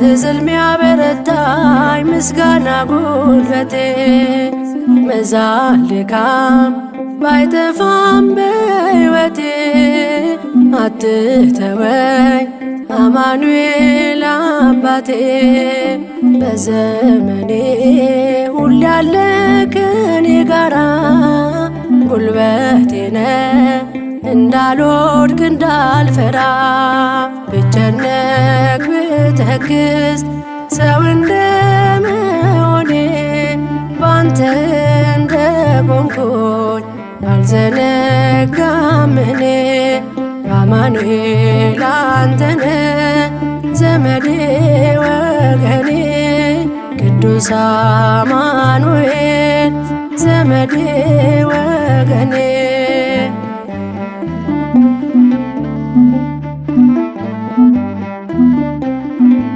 ስዝል ሚያበረታኝ ምስጋና ጉልበቴ። መዛል ድካም ባይጠፋም በሕይወቴ አትተወኝ አማኑኤል አባቴ። በዘመኔ ሁሌ ያለ ከኔ ጋራ ጉልበቴ ነህ እንዳልወድቅ እንዳልፈራ። ብጨነቅ ብተክዝ ሰው እንደመሆኔ ባንተ እንደቆምኩኝ አልዘነጋም እኔ። አማኑኤል አንተነ ዘመዴ ወገኔ ቅዱስ አማኑኤል ዘመዴ ወገኔ።